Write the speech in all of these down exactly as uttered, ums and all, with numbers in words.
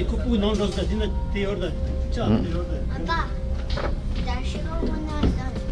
ཁོ་སྤུ་གུ་ནང་འགྲོ་ས་དེ་ན་དེ་ཡོད་ད། ཅག་དེ་ཡོད་ད། ཨ་ཕ། ད་ཤི་རོ་མོ་ན་ས།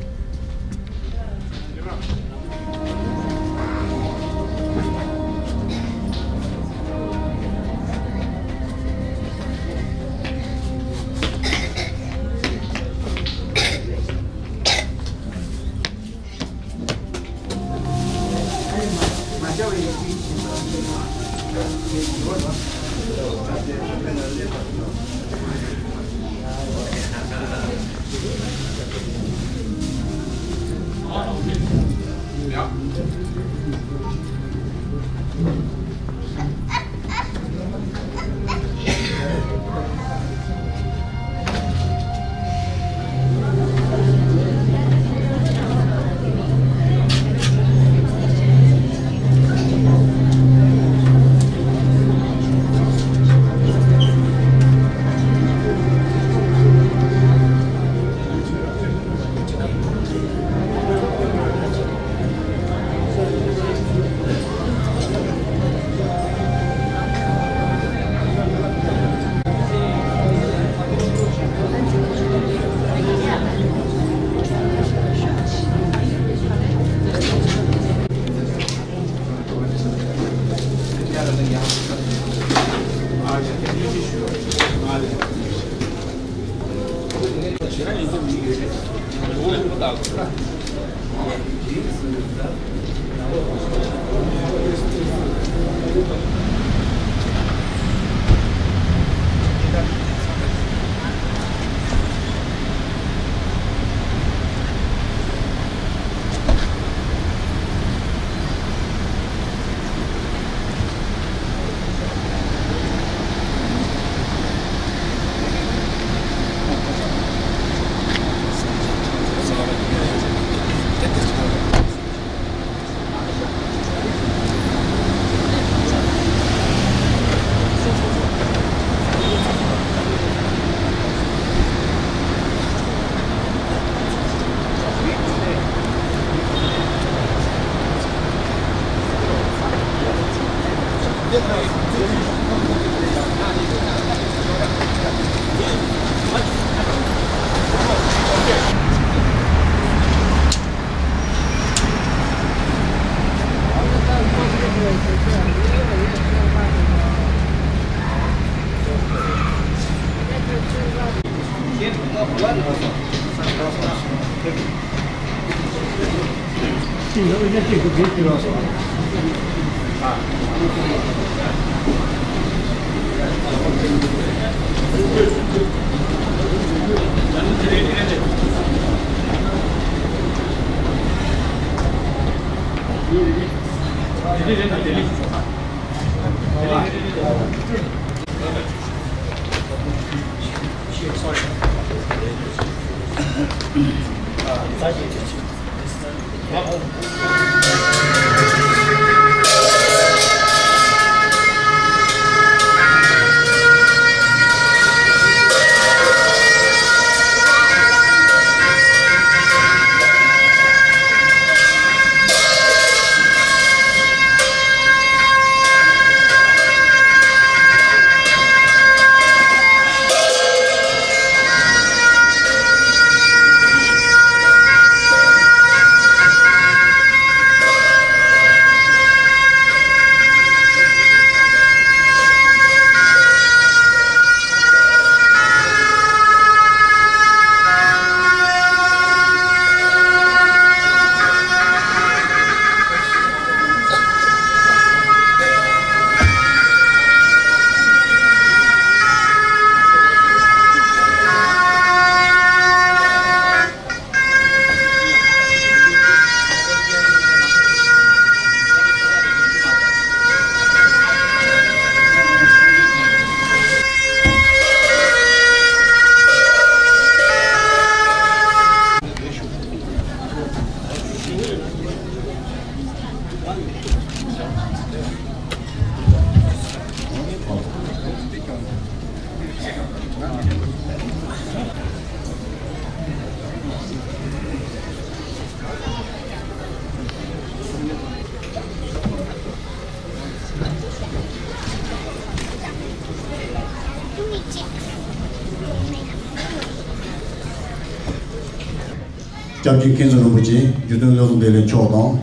སྐྱབས་རྗེ་མཁན་ཟུར་རིན་པོ་ཆེ་འཇུ་བསྟན་བློ་བཟང་བདེ་ལེགས་མཆོག་དང་།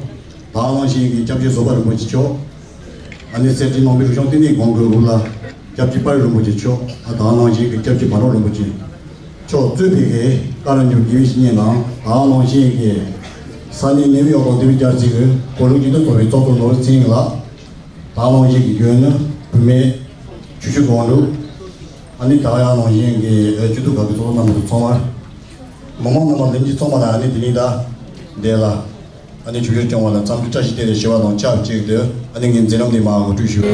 དག་སྣང་བཞིན་གྱི་སྐྱབས་རྗེ་བཟོད་པ་རིན་པོ་ཆེ་མཆོག་ཨ་ནི་སེར་སྐྱའི་ནང་པའི་རིག་གཞུང་བསྟི་གནས་སྒང་གི་འོག་ལ་སྐྱབས་རྗེ་དཔལ་རིན་པོ་ཆེ་མཆོག་ཨ་དག་སྣང་བཞིན་གྱི་སྐྱབས་རྗེ་བར་ཀྲོག་རིན་པོ་ཆེ་མཆོག་གཙོས་པའི་གི་བཀའ་རབ་འབྱོར་དགེ་བའི་བཤེས་གཉེན་དང་། དག་སྣང་བཞིན་གྱི་ས་གནས་ནེའུ་ཡོག་དང་ལྡི་ལི་རྒྱ་ཆེའི་གི་བོད་རིགས་སྤྱི་མཐུན་ཚོགས་པའི་ཚོགས་གཙོ་ནོར་འཛིན་ལགས། དག་སྣང་བཞིན་གྱི་གཞོན་ནུ་བུད་མེད་ཆུ་ཤུར་སྒང་དྲུག་ཨ་ནི་དག་ཡང་སྣང་བཞིན་གྱི་སྤྱི་འཐུས་ཁག་གི་ཚོགས་གཙོ་རྣམ་པ་ཚོ་ཚང་མ། མི་མང་རྣམ་པ་ལྷན་རྒྱས་ཚང་མ་ལ་ཨ་ནི་དེ་རིང་ད་འདི་ལ་ཨ་ནི་ཆིབས་བསྒྱུར་སྐྱོང་བ་ལ་འཚམས་འདྲི་བཀྲ་ཤིས་བདེ་ལེགས་ཞུ་བ་དང་ཆབས་ཅིག་ཏུ། ཨ་ནི་ངས་མཛད་རིམ་འདི་མར་ངོ་སྤྲོད་ཞུ།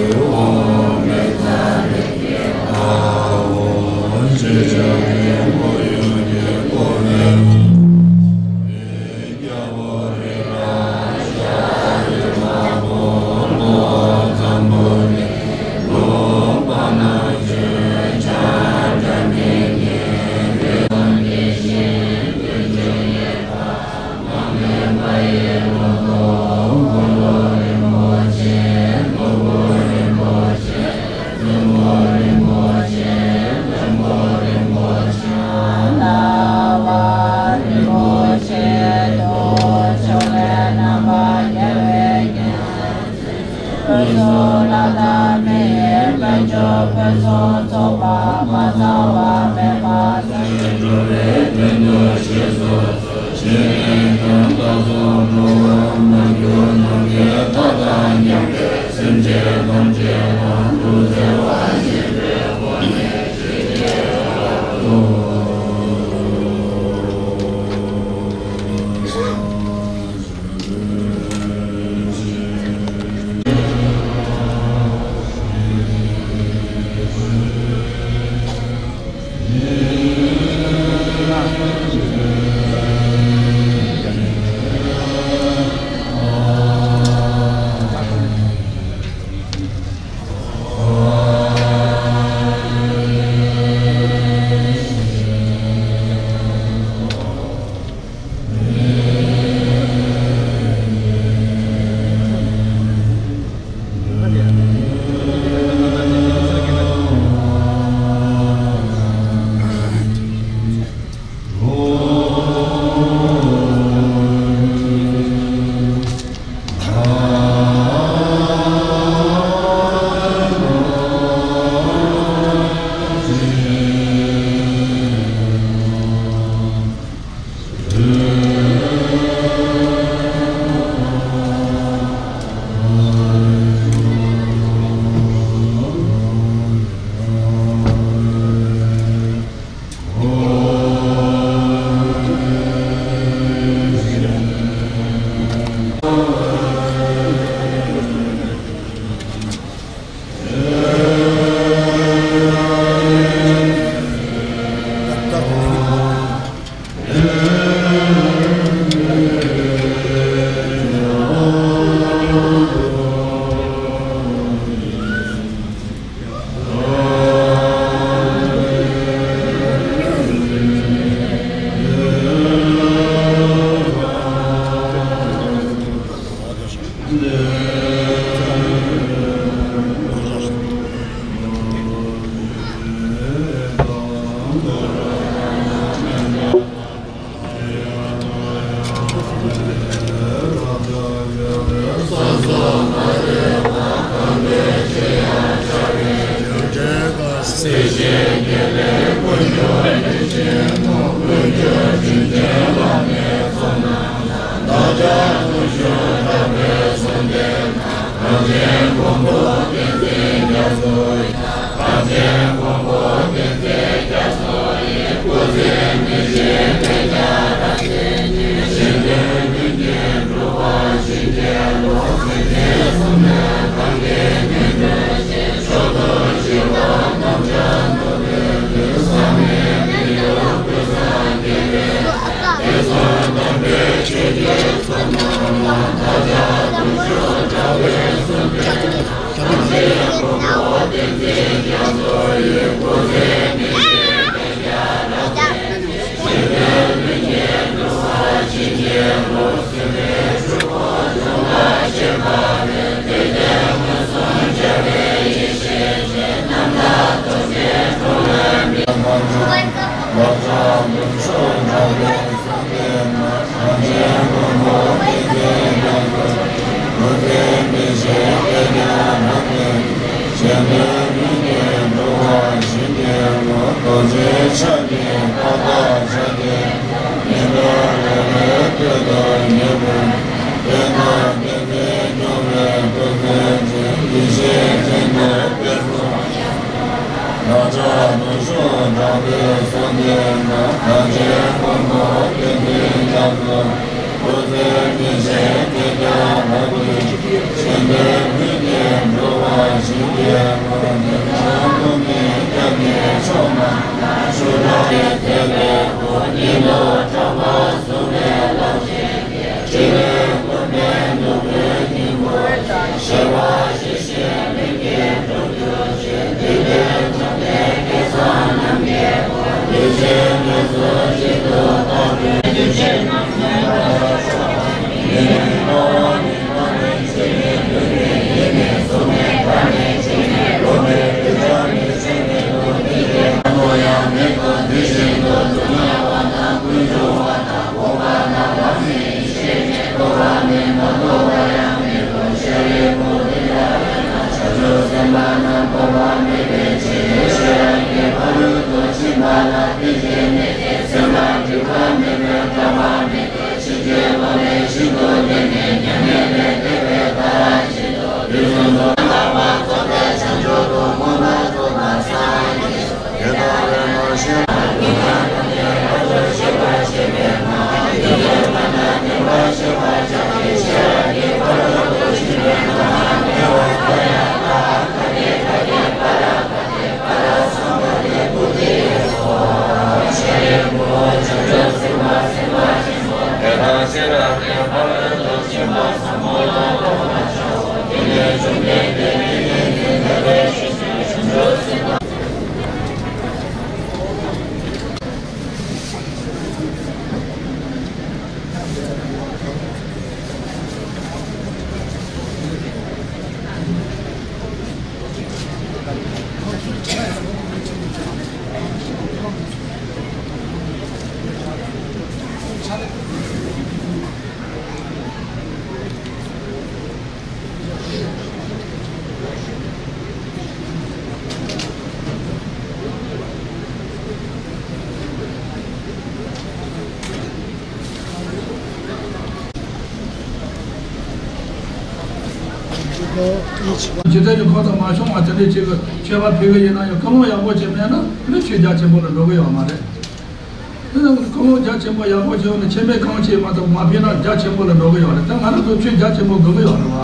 ཇི་ལྟར་གྱི་ཁོ་དང་མ་བྱུང་བ་དེ་འདྲའི་ཅིག་གི་མཆོད་པ་ཕུལ་གི་ཡིན་ན་ཡང་སྐུལ་སློང་ཡག་པོ་བྱས་མེད་ན་ནི་ཆོས་རྒྱ་ཆེན་པོ་ལ་འགྲོ་གི་ཡོད་མ་རེད། དེ་ནི་སྐུལ་སློང་རྒྱ་ཆེན་པོ་ཡག་པོ་བྱས་ནས་ཆོས་མེད་གང་བྱས་མ་གཏོགས་མ་ཕུལ་ན་རྒྱ་ཆེན་པོ་ལ་འགྲོ་གི་ཡོད་རེད། ད་ང་རང་ཚོ་ཆོས་རྒྱ་ཆེན་པོ་དགོས་ཀྱི་ཡོད་རེད་བ།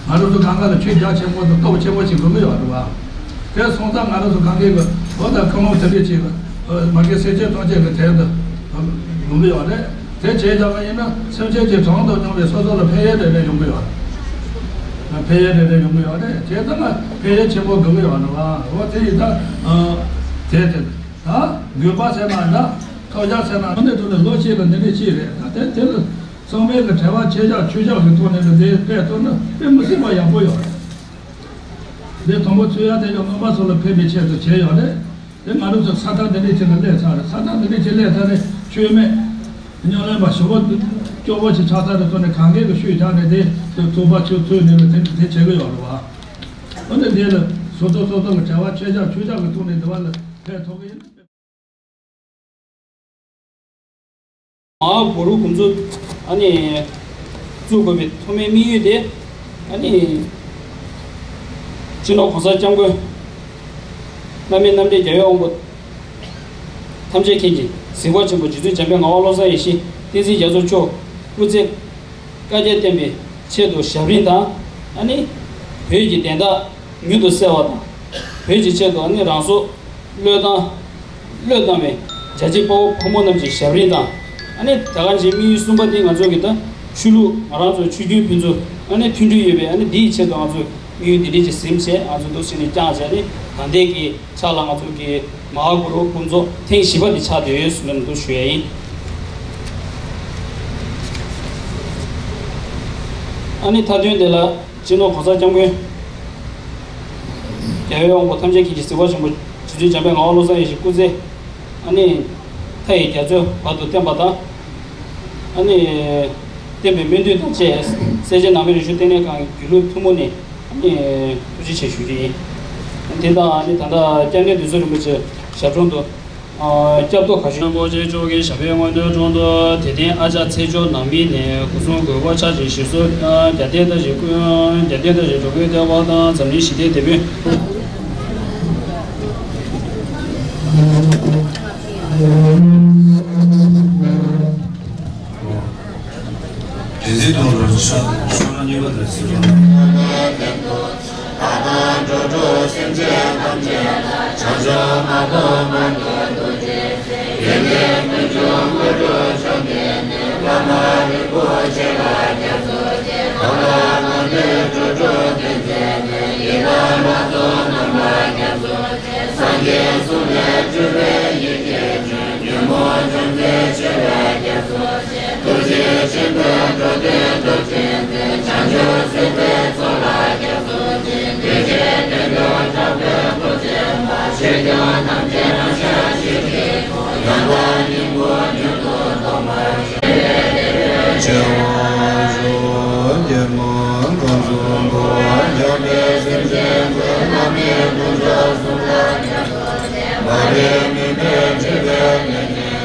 ང་རང་ཚོ་གང་ག་ལ་ཆོས་རྒྱ་ཆེན་པོ་དང་སྟོབས་ཆེན་པོ་ཞིག་དགོས་ཀྱི་ཡོད་རེད་བ། དེ་སོང་ཙང་ང་རང་ཚོ་གང་གའི་གི་འོ་ད་སྐུལ་སློང་དེ་འདྲས་ཅིག་མ་གི་སེམས་ཅན་ཐམས་ཅད་ཀྱི་དོན་དུ་དགོས་ཀྱི་ཡོད་རེད། དེ་བྱས་བཞག་པ་ཡིན་ན་སེམས་ཅན་གྱི་གྲངས་དང་སྙོམས་པའི་སོ་སོ་ལ་ཕན་ཡོན་རེ་རེ་ཡོང་གི་ཡོད་རེད། ཕན་ཡོན་རེ་རེ་ཡོང་གི་ཡོད་རེད། བྱས་ཙང་ཕན་ཡོན་ཆེན་པོ་དགོས་ཀྱི་ཡོད་རེད་བ། འོ་དེ་ཡིན་ད་དེ་དེ། ད་དགོས་པ་ཟེར་ན་འདྲ། ཐོབ་བྱ་ཟེར་ན་འདི་ཐོག་ནས་ལོ་གཅིག་ལ་འདི་འདྲས་གཅིག་རེད། ད་དེ་དེ་ལ་གཙང་མའི་གི་བྲེལ་བ་ཆེ་བཞག་ཆུ་བཞག་གི་ཐོག་ནས་ལ་འདི་སྤེལ་ཐུབ་ན་དཔེ་མི་སྲིད་པ་ཡག་པོ་ཡོད་རེད། འདི་དང་པོ་ཚུགས་ཡ་དེ་ཡང་རྔོན་པ་ཚོ་ལ་ཕན་པའི་ཆེད་དུ་བྱས་ཡོད་རེད། དེ་ང་རང་ཚོ་ས་ཐག་འདི་འདྲས་ཅིག་ལ་སླེབས་ཚར་རེད། ས་ཐག་འདི་འདྲས་ཅིག་སླེབས་ཚར་རེད། ཆོས་མེད། སྨྱོན་ལམ་པ་ཞོ་བོ་སྐྱོ་བོ་ཅིག་ཆགས་ཚར་རེད། ཐོག་ནས་གང་གས་གི་ཤུགས་རྒྱག་ནས་དེ་ཚོགས་པ་ཆུ་ཚོད་ནས་ལ་དེ་དེ་བྱེད་གི་ཡོད་རེད་བ། འོ་ན་འདི་ལ་སོ་སོ་སོ་སོ་གི་བྲེལ་བ་ཆེ་བཞག་ཆུ་བཞག་གི་ཐོག་ནས་འདི་བ་ལ་ཕན་ཐོགས་གི་ཡིན། མ་ཧཱ་གུ་རུ་དགོངས་རྫོགས་ཨ་ནི་བཙུགས་དགོས་པའི་ཐོག་མའི་དམིགས་ཡུལ་དེ་ཨ་ནི་སྤྱི་ནོར་གོང་ས་སྐྱབས་མགོན་བླ་མེད་རྣམ་འདྲེན་རྒྱལ་བའི་དབང་པོ་ཐམས་ཅད་མཁྱེན་ཅིང་གཟིགས་པ་ཆེན་པོ་རྗེ་བཙུན་འཇམ་དཔལ་ངག་དབང་བློ་བཟང་ཡེ་ཤེས་བསྟན་འཛིན་རྒྱ་མཚོ་མཆོག་སྐུ་ཚེ་བསྐལ་བརྒྱར་བརྟན་པའི་ཆེད་དུ་ཞབས་རིམ་དང་ཨ་ནི་བོད་ཀྱི་བདེན་མཐའ་མྱུར་དུ་གསལ་བ་དང་བོད་ཀྱི་ཆེད་དུ་ཨ་ནི་རང་སྲོག་བློས་བཏང་། བློས་བཏང་བའི་རྒྱལ་གཅེས་དཔའ་བོ་ཕོ་མོ་རྣམས་ཀྱི་ཞབས་རིམ་དང་། ཨ་ནི་ད་ག་ཅིག་དམིགས་ཡུལ་གསུམ་པ་འདི་ང་ཚོ་གི་ད་ཆོས་ལུགས་ང་རང་ཚོ་ཆོས་བརྒྱུད་ཕན་ཚུན་ཨ་ནི་མཐུན་སྒྲིལ་ཡོད་པའི་ཨ་ནི་འདིའི་ཆེད་དུ་ང་ཚོ་དམིགས་ཡུལ་འདི་འདྲས་ཀྱི་ཟིན་བྱས་ང་ཚོ་འདུག་ཟིན་ནས་བསྐྱངས་བྱས་ནི་ད་ལྟའི་གི་ཆ་ལ་ང་ཚོ་གི་མ་ཧཱ་གུ་རུ་དགོངས་རྫོགས་ཐེངས་བཞི་པ་འདི་ཆགས་བསྡད་ཡོད་ཟེར་ནས་འདུག་ཞུ་ཡ་ཡིན། ཨ་ནི་མཐའ་དོན་དེ་ལ། སྤྱི་ནོར་གོང་ས་སྐྱབས་མགོན་རྒྱལ་བའི་དབང་པོ་ཐམས་ཅད་མཁྱེན་ཅིང་གཟིགས་པ་ཆེན་པོ་རྗེ་བཙུན་འཇམ་དཔལ་ངག་དབང་བློ་བཟང་ཡེ་ཤེས་སྐུ་ཚེ་ཨ་ནི་མཐའ་ཡས་རྒྱ་མཚོའི་བར་དུ་བརྟན་པ་དང་། ཨ་ནི་བསྟན་པའི་སྨོན་འདུན་དང་བཅས་སེར་བྱེས་ནང་པའི་རིག་གཞུང་ལྟེ་གནས་ཁང་གི་དགེ་ལུགས་ཐུན་མོང་ནས་ཨ་ནི་ཐུགས་རྗེ་ཆེ་ཞུ་རྒྱུ་ཡིན། དེ་དང་ཨ་ནི་ད་ལྟ་སྐྱབས་གནས་འདུས་ཚོགས་རིན་པོ་ཆེ་ཞབས་དྲུང་དུ། སྐྱབས་གཏོར་ཁ་ཤོ་རིན་པོ་ཆེ་མཆོག་གི་ཞབས་པད་མངོན་དུ་དྲོངས་ཏོ། དད་ལྡན་ཨ་ཅག་ཚེ་མཆོག་ནང་མི་ནས་སྐུ་གསུང་གོས་གོས་ཕྱག་ཅིག་ཞུ་གསོལ། རྒྱལ་བསྟན་བཀྲ་ཤིས་ཀུན། རྒྱལ་བསྟན་བཀྲ་ཤིས་འགྲོ་ཀུན་བདེ་བ་དང་། འཛམ་གླིང་ཞི་བདེ་དེད་དཔོན། དེ་ཚེ་དུང་རུ་ཤོ་ཤོ་ལ་གཉིས་པ་དང་གཟིགས་རོགས། ད་ལྟ་འགྲོ་དྲུག་སེམས་ཅན་ཐམས་ཅད་ལ། བྱང་ཆུབ་མ་ཐོབ་བར་དུ་ཐུགས་རྗེ་ཆེ། དགེ་འདུན་ཀུན་འབྱུང་དངོས་གྲུབ་མཆོག་ཐོབ་ནས། ཕ་མ་རིན་པོ་ཆེ་ལ་སྐྱབས་སུ་མཆི། གང་ལ་གང་འདུལ་འགྲོ་དྲུག་འདུལ་མཛད་པའི། ཡི་དམ་ལྷ་ཚོགས་རྣམས་ལ་སྐྱབས་སུ་མཆི། སངས་རྒྱས་གསུམ་ལས་སྤྲུལ་པའི་ཡི་གེ་ཅན། ཉོན་མོངས་ཕྱོགས་མཛད་ཆེ་བ་སྐྱབས་སུ་མཆི། ཐུགས་རྗེ་ཆེན་པོས་འགྲོ་དོན་སྟོབས་ཆེན་མཛད། བྱང་ཆུབ་སེམས་དཔའི་ཚོགས་ལ་སྐྱབས་སུ་མཆི། གདུལ་བྱའི་དོན་དུ་དྲག་པོའི་སྐུ་བྱོན་པ། ཆོས་སྐྱོང་ཐམས་ཅད་རང་ཤར་ཞིང་གཤེགས་པའི་སྐུ། ཡང་དག་སྙིང་པོ་མྱུར་དུ་རྟོགས་པར་ཤོག། ཆེ་བ་ཤོག། ཀྱེ་མ་ཁམས་གསུམ་འཁོར་བ་རྒྱལ་བའི་སེམས་ཅན་ཀུན། བླ་མེད་དཀོན་མཆོག་གསུམ་ལ་སྐྱབས་སུ་མཆི། མ་རིག་མུན་པས་བསྒྲིབས་པའི་ལས་ངན་ཀྱང་།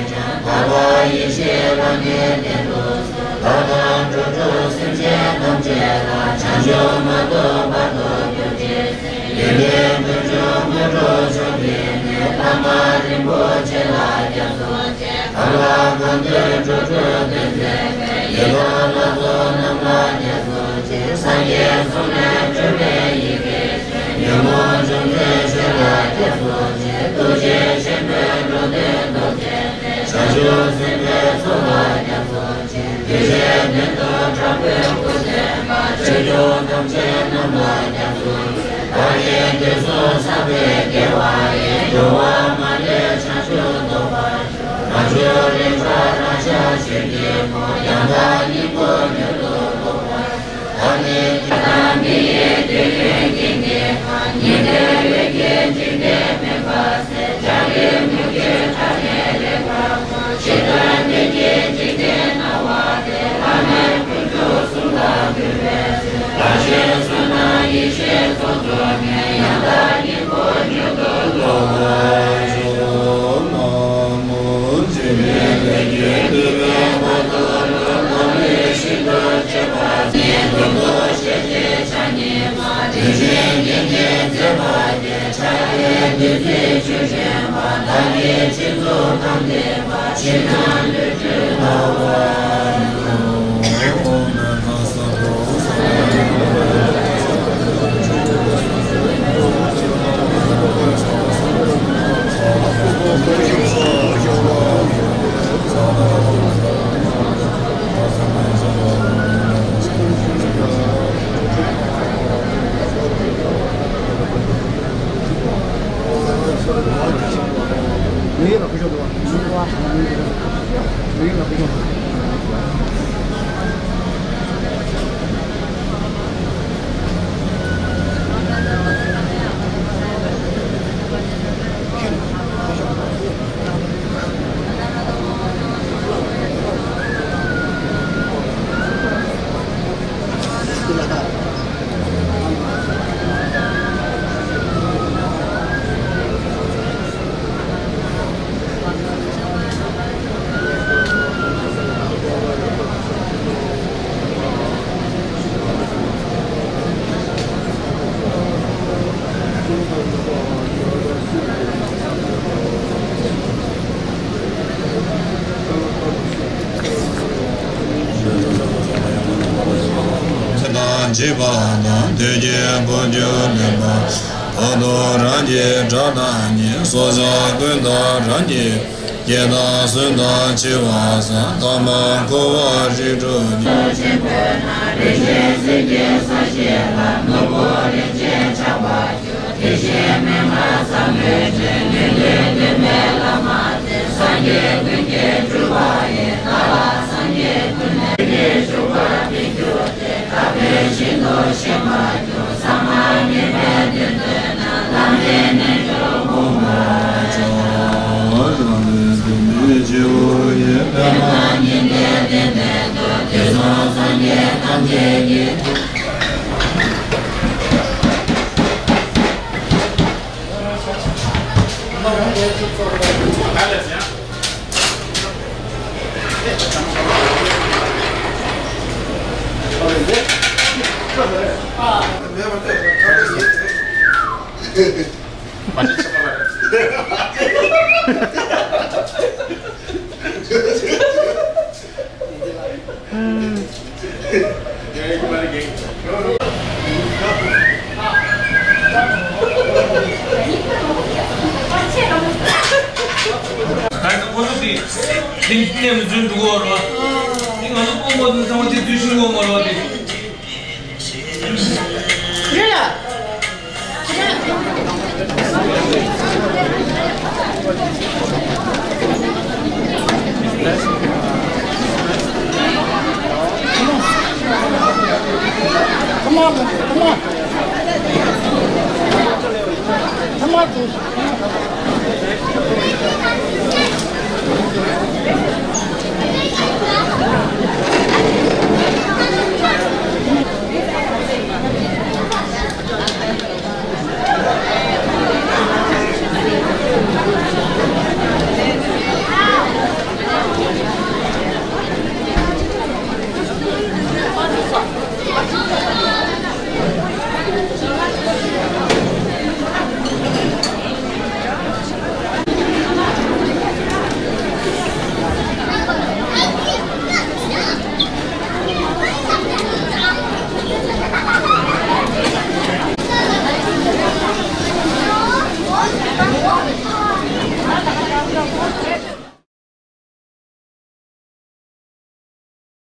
དག་པ་ཡེ་ཤེས་རང་གིས་བདག་ཏུ་གཟིགས། ད་ལྟ་འགྲོ་དྲུག་སེམས་ཅན་ཐམས་ཅད་ལ། བྱང་ཆུབ་མ་ཐོབ་བར་དུ་ཐུགས་རྗེས་གཟིགས། དགེ་འདུན་ཀུན་འབྱུང་དངོས་གྲུབ་མཆོག་ཐོབ་ནས། ཕ་མ་རིན་པོ་ཆེ་ལ་སྐྱབས་སུ་མཆི། གང་ལ་གང་འདུལ་འགྲོ་དྲུག་འདུལ་མཛད་པའི། ཡི་དམ་ལྷ་ཚོགས་རྣམས་ལ་སྐྱབས་སུ་མཆི། སངས་རྒྱས་གསུམ་ལས་སྤྲུལ་པའི་ཡི་གེ་ཅན། ཉོན་མོངས་ཕྱོགས་མཛད་ཆོས་ལ་སྐྱབས་སུ་མཆི། ཐུགས་རྗེ་ཆེན་པོས་འགྲོ་དོན་སྟོབས་ཆེན། བྱང་ཆུབ་སེམས་དཔའི་ཚོགས་ལ་སྐྱབས་སུ་མཆི། གདུལ་བྱའི་དོན་དུ་དྲག་པོའི་སྐུ་བྱོན་པ། ཆོས་སྐྱོང་ཐམས་ཅད་རྣམས་ལ་སྐྱབས་སུ་མཆི། བདག་གིས་དུས་གསུམ་བསགས་པའི་དགེ་བ་ཡིས། འགྲོ་བ་མ་ལུས་བྱང་ཆུབ་ཐོབ་པར་ཤོག། རང་བྱུང་རིག་པ་རང་ཤར་ཆོས་ཀྱི་སྐུ། ཡང་དག་སྙིང་པོ་མྱུར་དུ་རྟོགས་པར། ད་ནི་དེ་དག་མི་ཡི་དུས་ཡུན་གྱི་ངེས་པ། ཉི་ཟླའི་འོད་ཀྱི་འཇིག་རྟེན་མུན་པ་སེལ། འཇའ་རིསམོ་གྱུར་ཀྱི་ཕྲིན་ལས་ལེགས་པར་མཛད། ཕྱི་དོན་མཐུན་རྐྱེན་འཇིག་རྟེན་སྣང་བ་སྟེར། བླ་མེད་དཀོན་མཆོག་གསུམ་ལ་འབུལ་བའི་ཚུལ། བདག་གཞན་བསོད་ནམས་ཡེ་ཤེས་ཚོགས་རྫོགས་ནས། ཡང་དག་སྙིང་པོ་མྱུར་དུ་རྟོགས་པར་ཤོག། ན་མོ། འཇིགས་མེད་ལྷ་སྐུ་འདུས་པའི་དཔལ་མཐའ་ཀློང་། ཐོགས་མེད་ཤིན་ཏུ་རྗེ་འབར་བ་ཉིད། རྡོ་རྗེ་ཕྱག་བརྒྱའི་ཕྱག་བརྙན་མ། དེ་བཞིན་མཁྱེན་བརྩེ་མཛད་པ་ཡི། ཕྱག་རྒྱའི་བདུད་རྩིས་ཆོས་བཞིན་པ། བདག་གི་སྤྱི་གཙུག་གང་བསྟིམ་པ། ཕྱི་ནང་ལུས་སྒྲུབ་ལ་བ། དང་བྱིས་པ་རྣམས་དུས་ཀྱི་འཕོ་འགྱུར་ལེགས་པར། བར་དུ་རང་གི་དགྲ་དང་ནི། སྲོག་ཆགས་ཀུན་དང་རང་ཉིད། སྐྱེ་དང་གསོན་དང་འཆི་བ་སང་། ཐ་མ་འཁོར་བ་རིགས་དྲུག་ནི། ཆེན་པོས་ན་རིན་ཆེན་གསེར་གྱི་ས་གཞི་ལ། ནོར་བུ་རིན་ཆེན་ཆགས་པར་འགྱུར། དེ་བཞིན་མན་ངག་ཟབ་མོའི་ཆོས། ཉན་ཐོས་དམ་པའི་བླ་མ་དེ། སངས་རྒྱས་ཀུན་གྱི་སྤྲུལ་པ་ཡིས། བདག་ལ་སངས་རྒྱས་ཀུན་ནས། ཀུན་ནས་བཞུགས་པར་བསྟན་གྱུར་ཏེ། དག་པའི་ཞིང་དུ་གཤེགས་པར་གྱུར། ས་མ་ཉིད་པའི་བདུད་འདུལ་ན། བླ་མའི་རྣལ་འབྱོར་སྒོམ་པར་བྱ། རང་ལས་བྱུང་བའི་སྤྱི་བོ་ཡི། པདྨ་ཉི་ཟླའི་གདན་སྟེང་དུ། དུས་གསུམ་སངས་རྒྱས་ཐམས་ཅད་ཀྱི། ད་ཁོ་ཚོ་དེ་དེ་ནས་མི་འཛུལ་འགྲོ་གི་ཡོད་རེད་བ། དེ་ང་ཚོ་སྤོ་མོ་དེ་ཚང་མ་དེ་འཛུལ་ཤེས་ཀྱི་ཡོད་མ་རེད་བ་དེ། Come on, come on. Come on, dude.